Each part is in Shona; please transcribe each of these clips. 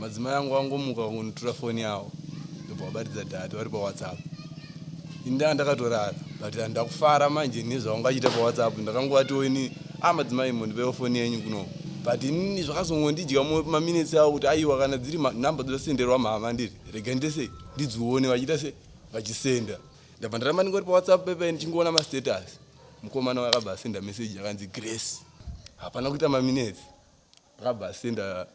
Madzimai angu angomuka kunditora foni yavo, ndobva vabatidza data vari paWhatsApp. Ini ndanga ndakatorara but handakufara manje nezvavanga vachiita paWhatsApp. Ndakangovatiwo ini, ah madzimai imbondipaiwo foni yenyu kuno. But inini zvakazongondidya moyo pamaminutes avo kuti aiwa kana dziri nhamba dzosenderwa mhama ndiri rega ndiite sei ndidzione vachiita sei vachisenda. Ndabva ndaramba ndingori paWhatsApp pepe ndichingoona mastatus. Mukomana uyu akabva asenda message yakanzi Grace. Hapana kuita maminutes akabva asenda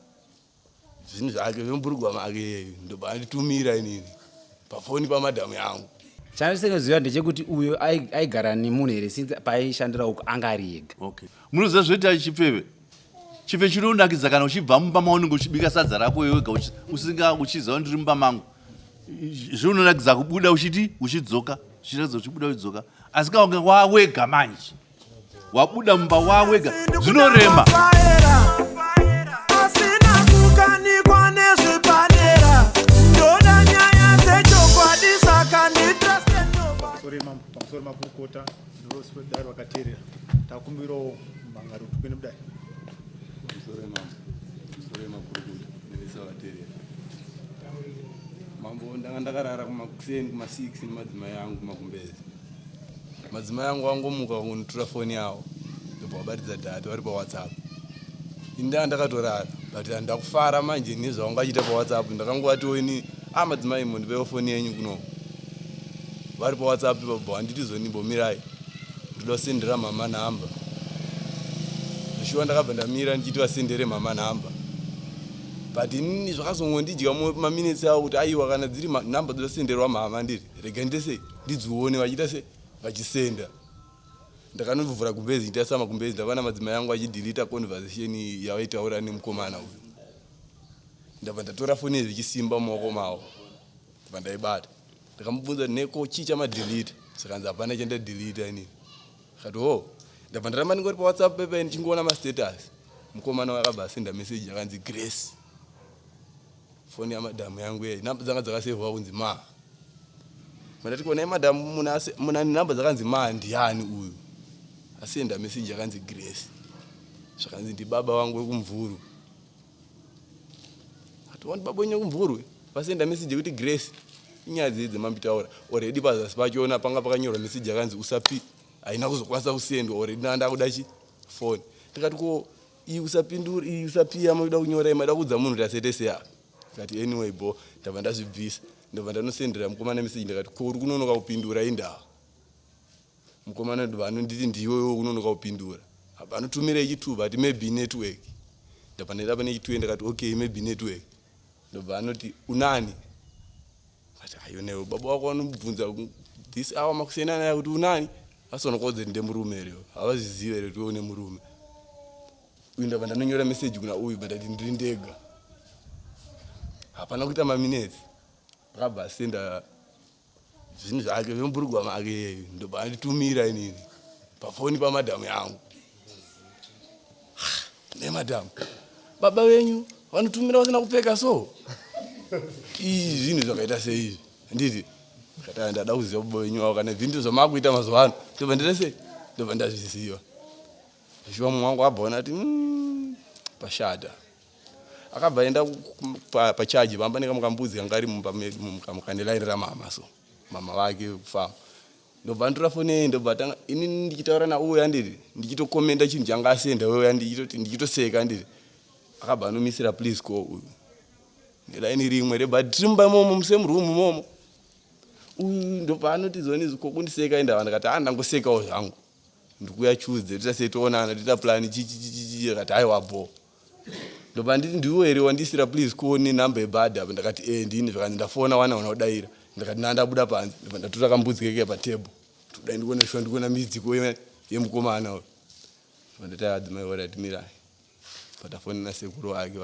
zvinhu zvake zvemubhurugwa make ndobva anditumira inini pafoni pamadhamu yangu. Chandisinoziva ndechekuti uyo aigara nemunhu here since paaishandira uku anga ari ega. Okay. Munoziva zvinoita chipfeve? Chipfeve chinonakidza kana uchibva mumba maunenge uchibika sadza rako iwe wega usinga uchiziva ndiri mumba mangu. Zvinonakidza kubuda uchiti uchidzoka, zvichiratidza uchibuda uchidzoka. Asi kana unge wawega manje wabuda mumba wawega zvinorema. Asina kukanikwa nezvepadera, ndoda nyaya dzechokwadi saka nditraste nobody. Pamusoro mambo, pamusoro makurukota nevose vedare vakateerera, takumbirawo mhangari kuti kuende mudare. Pamusoro mambo, pamusoro makurukota nevese vakateerera. Mambo, ndanga ndakarara kumakuseni kuma6 nemadzimai angu kumagumbezi. Madzimai angu angomuka kunditora foni yavo ndobva vabatidza data vari paWhatsApp. Ini ndanga ndakatorara but handakufara manje nezvavanga vachiita paWhatsApp. Ndakangovatiwo ini, ah madzimai imbondipaiwo foni yenyu kuno. Vari paWhatsApp ipapo handiti zoni imbomirai ndoda kusendera mama nhamba. Zveshuwa ndakabva ndamira ndichiti vasendere mama nhamba. But inini zvakazongondidya moyo pamaminutes avo kuti aiwa kana dziri nhamba dzosenderwa mama ndiri rega ndiite sei ndidzione vachiita sei vachisenda. Ndakanovhura gumbezi ndichitarisa magumbezi ndakaona madzimai angu achidhilita conversation yavaitaura nemukomana uyu. Ndabva ndatora foni iyi zvichisimba mumaoko mavo. Ndabva ndaibata. Ndakamubvunza neko chii chamadhilita zvikanzi hapana chandadhilita inini. Akati oh. Ndabva ndaramba ndingori paWhatsApp pepe ndichingoona mastatus. Mukomana uyu akabva asenda message yakanzi Grace. Foni yamadam yangu iyi namba dzanga dzakasevhwa kunzi ma. Mandati kuona madam muna muna namba dzakanzi ma ndiani uyu? Asenda message yakanzi Grace. Zvakanzi ndibaba vangu vekumvuru. Ati baba wenyu kumvurwe vasenda message yekuti Grace inyaya dzei dzemambitaura already pazasi pachona panga pakanyorwa message yakanzi usapi haina kuzokwanisa kusendwa already ndanga ndakuda chi phone ndikati ko iyi usapindura iyi usapiya maida kunyora maida kuudza munhu kuti asete sei apa ndikati anyway bo ndabva ndazvibvisa ndobva ndanosendera mukomana message ndikati ko uri kunonoka kupindura indawa Mukomana ndobva anonditi ndiwe iwe unonoka kupindura. Apa anotumira ichituba ati maybe network. Ndabva ndaenda pane chituye ndakati okay maybe network. Ndobva anoti unani? Ndikati ayo newe baba wako vanobvunza this hour makusiyana naye kuti unani? Asi vanokuudza kuti ndemurume here? Havazvizive here kuti iwe une murume? Uyu ndabva ndanonyora message kuna uyu but ndati ndiri ndega. Hapana kuita maminutes. Akabva asenda zvinhu zvake zvemubhurugwa make ndobva anditumira inini pafoni pamadhamu yangu. Nemadhamu baba venyu vanotumira vasina kupfeka so izvi zvinhu zvakaita seizvi handiti ndikati ndada kuziva baba venyu avo kana zvinhu zvamakuita mazuva ano ndobva ndaita sei ndobva ndazviziva. Zvichiva mumwe wangu abva ona ati mm, pashata Akabva aenda pachaji pamba nekamwe kambudzi kanga kari mumba medu kane line ramama so mama vake kufamba ndobva anditora foni yeye ndobva atanga ini ndichitaura nauyo anditi ndichitokomenda chinhu changa asenda uyo ndichitoti ndichitoseka anditi akabva anomisira please call uyu nelaini rimwe rebva tiri mumba imomo musame room imomo uyu ndobva anoti zoni kokundiseka indava ndikati ah ndangosekawo zvangu ndikuya Tuesday toita sei toonana toita plan chichichichichi akati aiwa bho ndobva nditi ndiwe here wandisira please call nenumber yebhadhi apa ndakati e ndini zvakanzi ndafona wana wana kudaira ndakati na ndabuda panze ndobva ndatora kambudzi keke patable toda ndikuona shuwa ndikuona midziko yemukomana uyu ndobva ndati adzimai orit mirai patafonera sekuru vake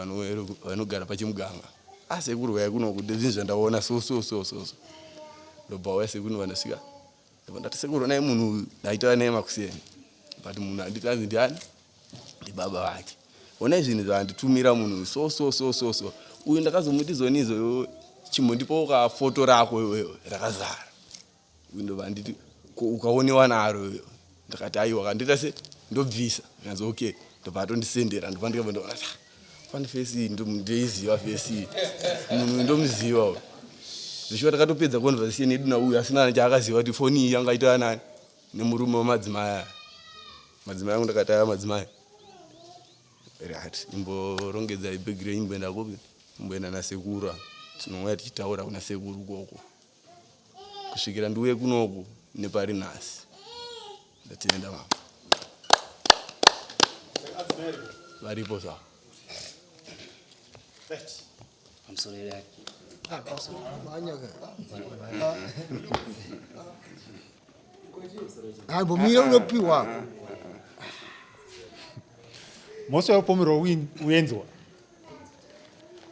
vanogara pachimuganga ah sekuru uyai kuno kude zvinhu zvandaona so so so so so ndobva uya sekuru vandasvika Ndobva ndati sekuru onai munhu uyu ndaitaura naye makuseni but munhu anditi anzi ndiani ndibaba vake onai zvinhu zvaanditumira munhu uyu so so so so so uyu ndakazomuti zonizo chimbondipawo kafoto rako iwewe rakazara uyu ndobva anditi ko ukaonewa naro iwewe ndakati aiwa kandiita se ndobvisa akanzi okay ndobva atondisendera ndobva ndikabva ndaona ah, Pane fesi iyi ndoiziva fesi iyi. Munhu ndomuziva uyu. Zvichiva takatopedza conversation yedu nauyu asina chaakaziva kuti foni iyi yanga ita nani nemurume wemadzimai aya. Madzimai angu ndakati aya madzimai. Right, imborongedza ibhegi renyu imboenda kupi? Imboenda nasekuru. Tinouya tichitaura kuna sekuru ukoko. Kusvikira ndiuye kunoku nepari nhasi. Ndatenda mama. Varipo zvavo. Pamusoro yake. Ambomira unopiwa. Mhosva yokupomerwa uenzwa.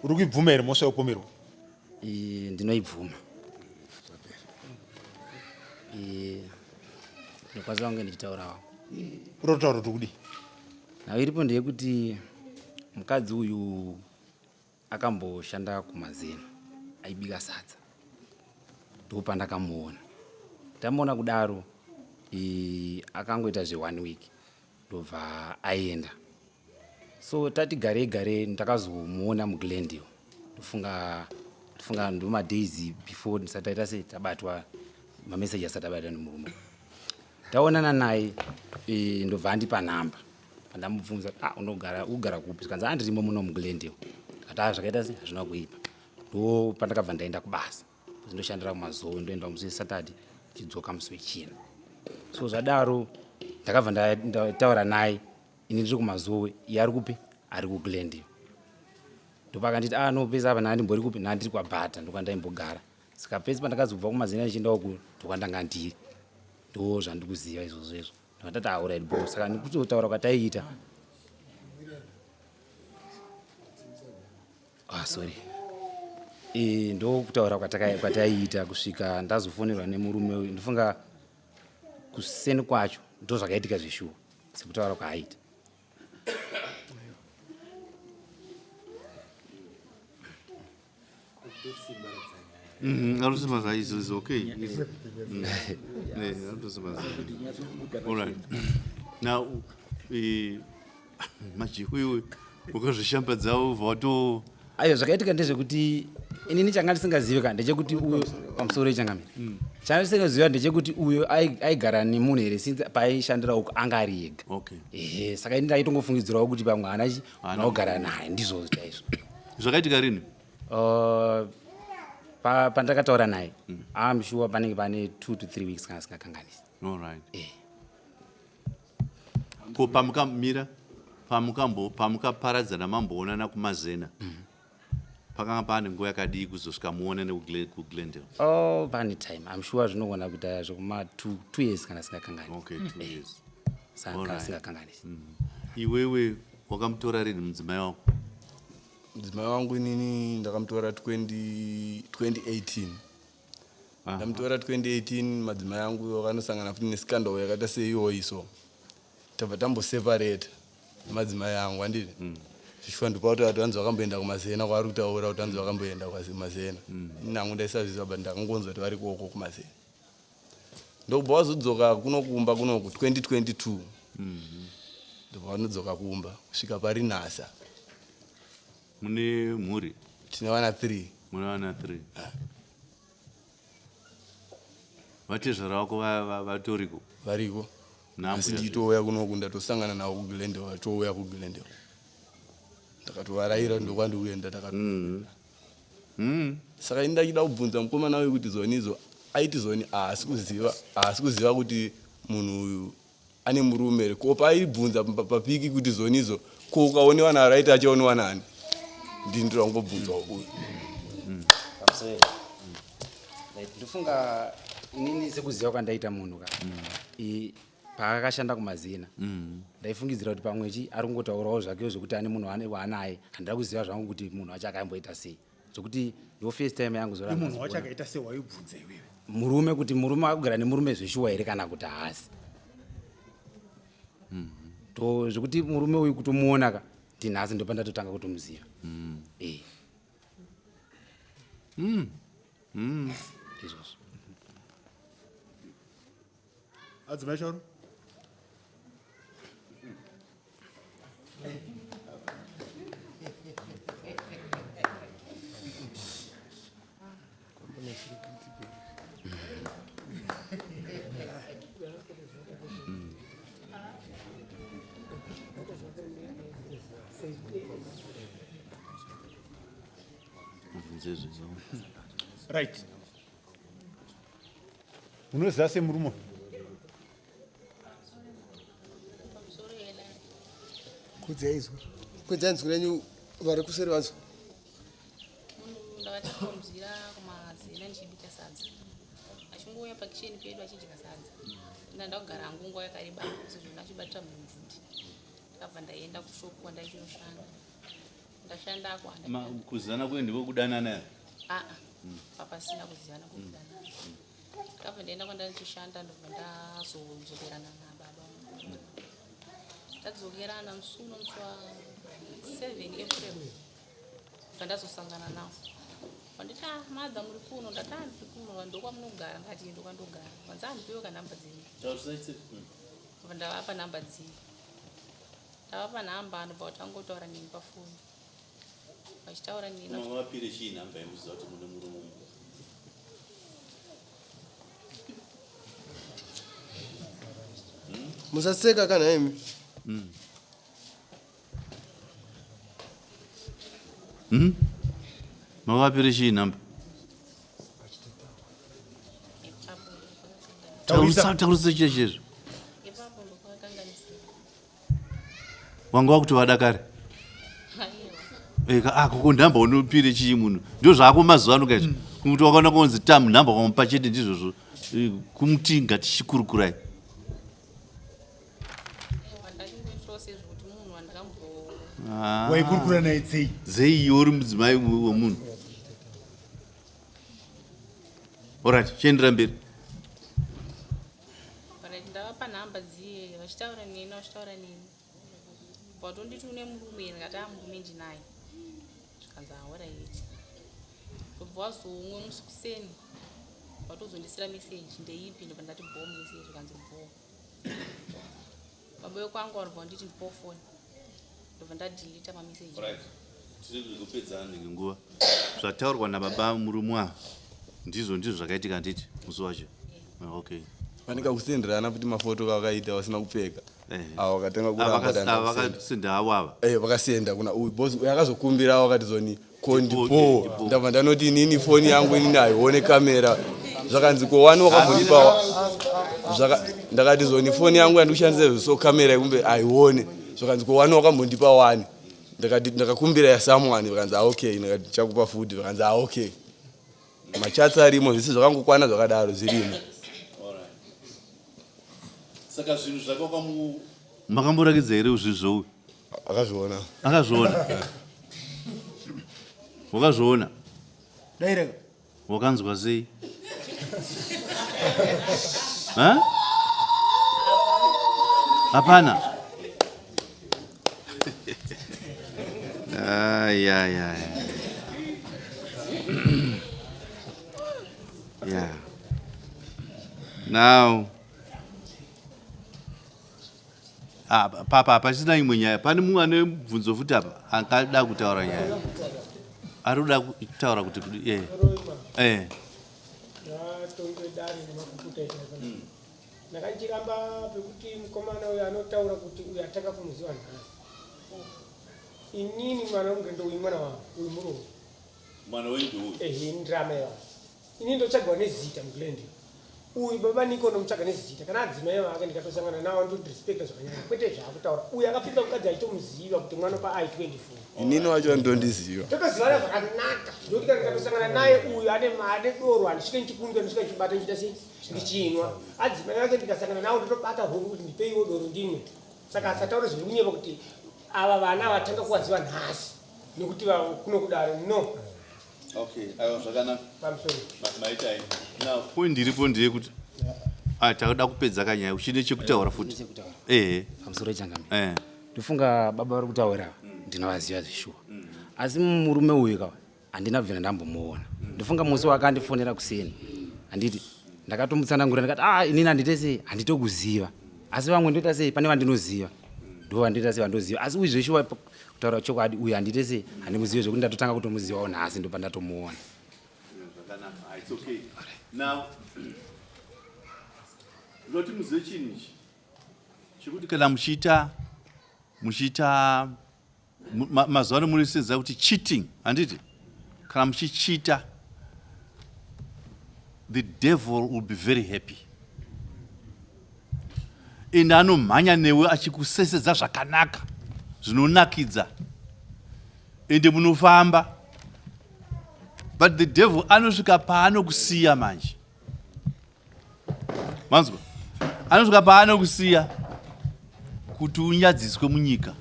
Uri kuibvuma here mhosva yokupomerwa? Ndinoibvuma. Ndinokwanisa kunge ndichitaurawo. Uri kutaura kuti kudii? Nhau iripo ndeyekuti mukadzi uyu akamboshanda kumazena aibika sadza ndopandakamuona. Ndamuona kudaro akangoita zve one week ndobva aenda. So tati garei garei ndakazomuona muGlendale. Ndofunga ndofunga ndomadays before ndisati taita sei tabatwa mameseji asati abatwa nemurume. Taonana naye ndobva andipa nhamba. Pandamubvunza ah unogara ugara kupi zvikanzi ah ndirimo muno muGlendale. Ndikati ah zvakaita sei hazvina kuipa. Ndo pandakabva ndaenda kubasa. Ndoshandira kumazowe ndoenda musi weSaturday ndichidzoka musi weChina. So zvadaro ndakabva ndataura naye ini ndiri kumazowe iye ari kupi ari kuGlendale. Ndopakanditi ah no pese apa ndandimbori kupi ndandiri kwaBhata ndokwandaimbogara. Saka pese pandakazobva kumazina ndichienda uku ndokwandanga ndiri. Ndo zvandikuziva izvozvo izvo. Ndakatati ah alright bro saka nekutotaura kwataiita. Ah sorry. Ndokutaura kwataiita kusvika ndazofonerwa nemurume uyu ndofunga kuseni kwacho ndozvakaitika zveshuwa sekutaura kwaaita. Arikusimba is okay. Arikusimba. All right. Now, Majihu iwe ukazvishambadza ubva wato Ayo zvakaitika ndezvekuti inini changa ndisingazive ka ndechekuti uyo pamusoro yechangamire. Changa ndisingaziva ndechekuti uyo aigara nemunhu here since paaishandira uko anga ari ega. Okay. Ehe, saka ini ndaitongofungidzirawo kuti pamwe haana chi haana kugara naye ndizvozvo chaizvo. Zvakaitika rini? Pandakataura naye, I'm sure panenge pane 2 to 3 weeks kana singakanganisi. All right. Ko pamukamira pamukambo pamukaparadzana mamboonana kumazena. Pakanga pane nguva yakadii kuzosvika muonane kuGlendale? Oh, pane time. I'm sure zvinogona kuita zvekuma 2 years kana singakanganisi. Okay, 2 years. Saka All right. singakanganisi. Iwewe wakamutora rini mudzimai wako? Mudzimai wangu inini ndakamutora 2018. Ndamutora 2018 madzimai angu akanosangana futi nescandal yakaita seiyoyi so. Tabva tamboseparate madzimai angu handiti. Zvichifa ndipo kuti vanzi vakamboenda kumazena kwaari kutaura kuti vanzi vakamboenda kumazena. Ini hangu ndaisazviziva but ndakangonzwa kuti vari ikoko kumazena. Ndokubva wazodzoka kuno kumba kunoku 2022. Ndobva vanodzoka kumba kusvika pari nhasa. Mune mhuri? Tine vana 3. Mune vana 3. Vatezvara vako vatoriko? Variko. Asi ndichitouya kunoku ndatosangana navo kuGlendale, vatouya kuGlendale. Ndakatovaraira ndokwandikuenda takati. Saka ini ndachida kubvunza mukomana uyu kuti zonizo aiti zoni haasi kuziva, haasi kuziva kuti munhu uyu ane murume here. Ko paaibvunza papiki kuti zonizo ko ukaonewa naRight achaonewa nani? Ndini ndiri kungobvunzwa uyu. Right, ndofunga inini sekuziva kwandaita munhu ka. Paakashanda kumazina ndaifungidzira kuti pamwe chi ari kungotaurawo zvake zvekuti ane munhu waanaye. Handida kuziva zvangu kuti munhu wacho akamboita sei. Zvekuti ndo first time yangu zora Munhu wacho akaita sei waibvunza iwewe? Murume kuti murume akugara nemurume zveshuwa here kana kuti haasi. To zvekuti murume uyu kutomuona ka ndinhasi ndopandatotanga kutomuziva. Izvozvo. Adzimai Sharu. Ndizvo. Right. Unoziva semurume? Kudzai izwi. Kudzai nzwi renyu vari kuseri vanzwa. Munhu ndakatomuziva kumazena ndichibika sadza. Achingouya pakicheni pedu achidya sadza. Ndanda kugara hangu nguva yakareba sezvo achibatira munhu bvute. Ndakabva ndaenda kushop kwandaichinoshanda. Ndashandako Kuzivana kwenyu ndiko kudanana here? Aa, papasina kuzivana kwekudanana. Ndakabva ndaenda kwandaichishanda ndobva ndazodzokerana nababa. Tadzokerana musi uno musi wa 7 April ndobva ndazosangana navo. Vanditi ah mother muri kuno ndati ah ndiri kuno ndokwamunogara ndikati ndokwandogara. Vanzi ah ndipewo ka nhamba dzenyu. Ndobva ndavapa nhamba dziya. Ndavapa nhamba ndobva vatangotaura neni pafoni. Vachitaura neni. Mavapire chii nhamba yemuziva kuti mune murume mumba? Musaseka kana imi. Mavapire chii nhamba? Taurisa taurisa chechezvo. Ipapo ndokwakakanganisira. Wanga wakutovada kare. Eka ah koko nhamba unopire chii munhu. Ndizvo zvako mazuva ano kaizvo. Kumuti wakaona konzi tam nhamba kwamupa chete ndizvozvo. Eh, Kumuti ngatichikurukurai. Ah. Waikurukura naye sei? Zei iwe uri mudzimai wemunhu. Alright, chiendera mberi. Alright, ndavapa nhamba dziye vachitaura neni vachitaura neni watonditi une murume here ndikati a murume ndinaye zvikanzi aoraiti ndobva wazoumwe musi kuseni watozondisira meseji ndeipi ndobva ndati bho meseji zvikanzi bho baba wekwangu vanobva vanditi ndipowo foni ndobva ndadelita mameseji Tiri kupedza nguva. Zvataurwa nababa murume ava ndizvo ndizvo zvakaitika handiti musi wacho. Ah, okay. Fanika kusenderana futi mafoto kavakaita vasina kupfeka. Eh. Avo vakatanga kuramba Ava tanga kusenda. vakasenda avo ava. Eh, vakasenda kuna uyu boss uyu akazokumbira wakati zoni ko Ndipo, ndipo ndipo. ndabva ndanoti inini foni yangu inini haione kamera zvakanzi ko wani wakambondipa zvaka ndakati zoni foni yangu yandikushandisa izvo so kamera yekumbe haione zvakanzi ko wani wakambondipa wani ndakati ndakakumbira ya someone vakanzi ah okay ndakati chakupa futi vakanzi ah okay machats arimo zvese zvakangokwana zvakadaro zvirimo Saka zvinhu zvako kamu makamborakidza here zvinhu zvouyu? Akazviona. Akazviona. Wakazviona? Daireka. Wakanzwa sei? Ha? Hapana. Ay, ay, ay. Yeah. Now, ah, papa hapachina imwe nyaya. Pane mumwe ane mubvunzo futi apa angada kutaura nyaya. Ari kuda kutaura kuti kudi eh. Eh. Ngaatongwe dare nemakukuta ita mm. Ndakachiramba pekuti mukomana uyu anotaura kuti uyu atanga kumuziva nhasi. Inini mwana wangu ndouyu mwana wangu uyu murume. Mwana wenyu ndouyu. Ehe ndirama yawo. Ini ndotsvagwa nezita muGlendale. Uyu baba Niko ndomutsvaga nezita. Kana adzimai vake ndikatosangana nawo ndodrespecta zvakanyanya. Kwete zvaakutaura. Uyu akapfimba mukadzi achitomuziva kuti mwana pa ai 24. Inini wacho ndondiziva. Totozivana zvakanaka. Ndokuti kana ndikatosangana naye uyu ane ane doro handisvike ndichikundwa ndisvike ndichibata ndichiita sei ndichinwa. Adzimai vake ndikasangana nawo ndotobata hongu kuti ndipeiwo doro ndimwe. Saka asataure zvekunyepa kuti ava vana vatanga kuvaziva nhasi nekuti kuno kudaro no. Okay, aiwa zvakanaka. Pamusoro. Maita henyu. Now, point iripo ndeyekuti ah, takuda kupedza kanyaya uchine chekutaura futi. Ehe. Pamusoro changamire. Eh. Ndofunga baba vari kutaura ndinovaziva zveshuwa. Asi murume uyu ka handina kubvira ndambomuona. Ndofunga musi wakandifonera kuseni. Handiti ndakatomutsanangurira ndikati ah inini handite sei handitokuziva. Asi vamwe ndoita sei pane vandinoziva. Ndo vandoita sei vandoziva. Asi uyu zveshuwa kutaura chokwadi uyu handiite sei handimuzive zvekuti ndatotanga kutomuzivawo nhasi ndopandatomuona. Zvakanaka. Ah, it's okay. Now, ndinoti muzive chinhu ichi chekuti kana muchiita muchiita mazuva ano muri senza kuti cheating handiti? Kana muchichita the devil will be very happy ende anomhanya newe achikusesedza zvakanaka zvinonakidza ende munofamba but the devil anosvika paanokusiya manje manzwa anosvika paanokusiya kuti unyadziswe munyika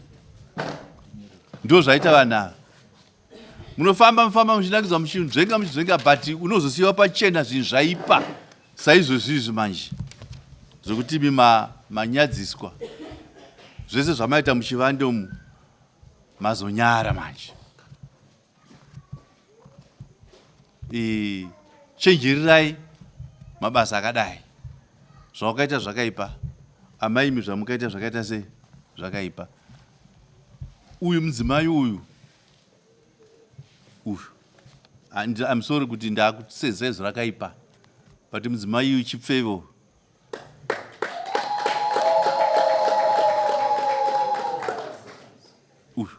ndo zvaita vanhu ava munofamba mufamba muchinakidzwa muchinzvenga muchinzvenga but unozosiyiwa pachena zvinhu zvaipa saizvozvi izvi manje zvekuti imi manyadziswa zvese zvamaita muchivande umu mazonyara manje chenjererai mabasa akadai zvawakaita zvakaipa amaimi zvamukaita zvakaita sei zvakaipa uyu mudzimai uyu uyu I'm sorry kuti ndakuseza izvo rakaipa but mudzimai uyu chipfevo uyu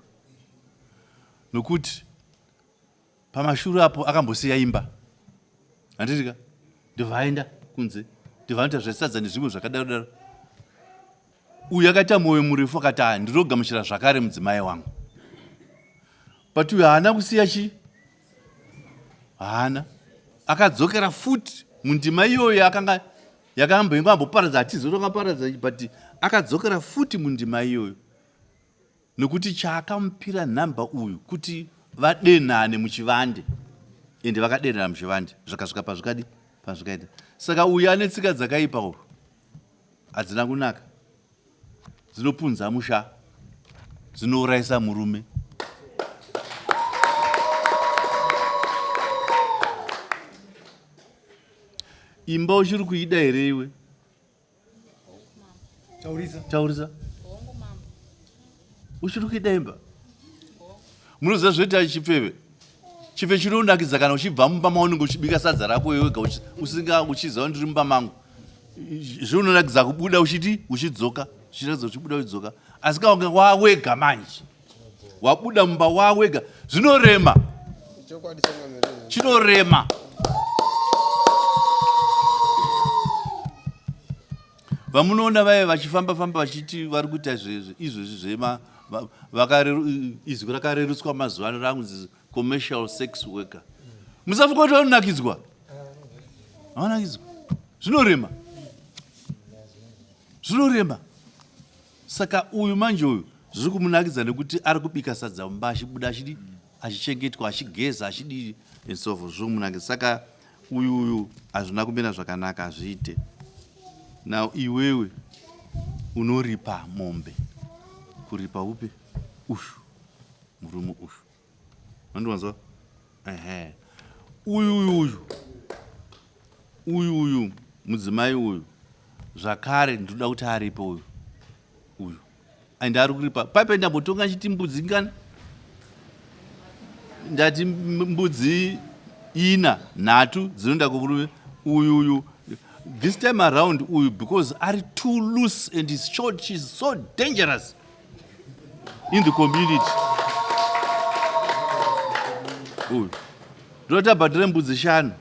nokuti pamashure apo akambosiya imba handitika ndobva aenda kunze ndobva anoita zvesadza nezvimwe zvakadaro daro uyu akaita mwoyo murefu akati ah, ndinogamuchira zvakare mudzimai wangu but uyu haana kusiya chii haana akadzokera futi mundima iyoyo akanga yakamboinge amboparadza hatizi kuti akaparadza but akadzokera futi mundima iyoyo Nokuti chaakamupira nhamba uyu kuti vadenhane muchivande ende vakadenhana muchivande zvakasvika pazvikadi pazvikaita saka uyu ane tsika dzakaipa uyu hadzina kunaka dzinopunza musha dzinourayisa murume imba uchiri kuida here iwe Taurisa. Taurisa. Uchiri kuida imba? Munoziva zvoita chipfeve? Chipfeve chinonakidza kana uchibva mumba maunenge uchibika sadza rako iwe wega usinga uchiziva ndiri mumba mangu. Zvinonakidza kubuda uchiti uchidzoka, zvinonakidza uchibuda uchidzoka. Asi kana wawega manje. Wabuda mumba wawega zvinorema. Chinorema. Vamunoona vaye vachifamba famba vachiti vari kuita izvozvi zvema izwi rakarerutswa mazuva ano rakunzi commercial sex worker. Musafunga kuti vanonakidzwa. Vanonakidzwa. Zvinorema. Zvinorema. Saka uyu manje uyu zviri kumunakidza nekuti ari kubika sadza mumba achibuda achidi achichengetwa achigeza achidii and so forth zviri kumunakidza saka uyu uyu hazvina kumira zvakanaka hazviite now iwewe unoripa mombe kuripa upi uyu murume uyu mandiwanzwa ehe uyu uyu uyu uyu uyu mudzimai uyu zvakare ndinoda kuti aripe uyu uyu and ari kuripa paipe ndambotonga chiti mbudzi ngani ndati mbudzi ina nhatu dzinoenda kumurume uyu uyu this time around uyu because ari too loose and is short she's so dangerous in the community uyu ndinoti abhadhire mbudzi shanu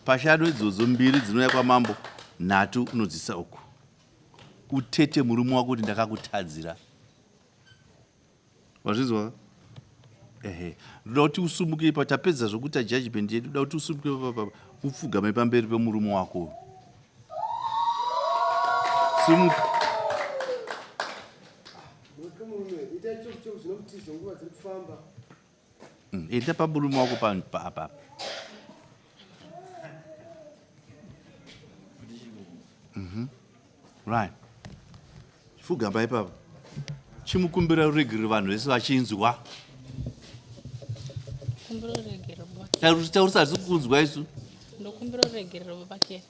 pashanu idzodzo mbiri dzinouya kwamambo nhatu unodzisa uku utete murume wako kuti ndakakutadzira wazvinzwa ehe ndoda kuti usumuke ipa tapedza zvokuita judgment yedu ndoda kuti usumuke ipapa upfugame pamberi pemurume wako sumuka Enda pamurume wako apa. Right. Fugamba ipapa. Chimukumbira ruregerero vanhu vese vachinzwa. Kumbira ruregerero baba. Taurisa hatisi kukunzwa isu. Ndokumbira ruregerero baba Kere.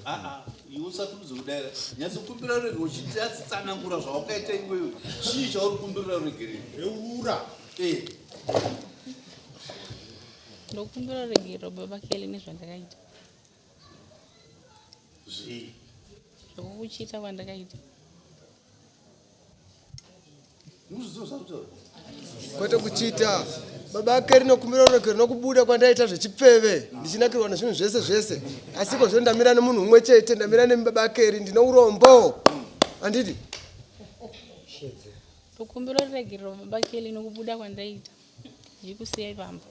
Ah, ah, iwe usati uzodaira nyatsokumbira ruregerero uchitsanangura zvawakaita iwewe chii chauri kumbirira ruregerero reura eh. Ndokumbira ruregerero baba Kele nezvandakaita. Zvii? Zvekukuchita kwandakaita. Kwete kuchita baba ake rinokumbira ruregerero nokubuda kwandaita zvechipfeve ndichinakirwa nezvinhu zvese zvese asi iko zvino ndamira nemunhu umwe chete ndamira nemi baba akeri ndine urombo handiti Ndokumbira ruregerero baba Kelly nokubuda kwandaita ndichikusiyai pamba.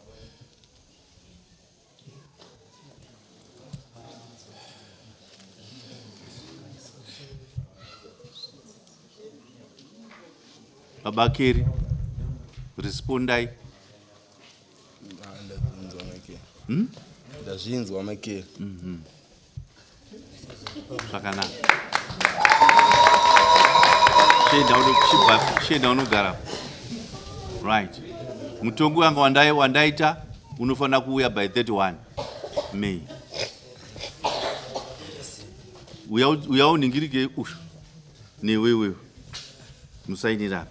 Baba Kerry, respondai. Ndazvinzwa Michael. Ndazvinzwa Michael. Zvakanaka. Chienda unogara. Right. Mutongo wanga wandaita unofanira kuuya by 31 May. Uya uningirike ushu newewewe musainira.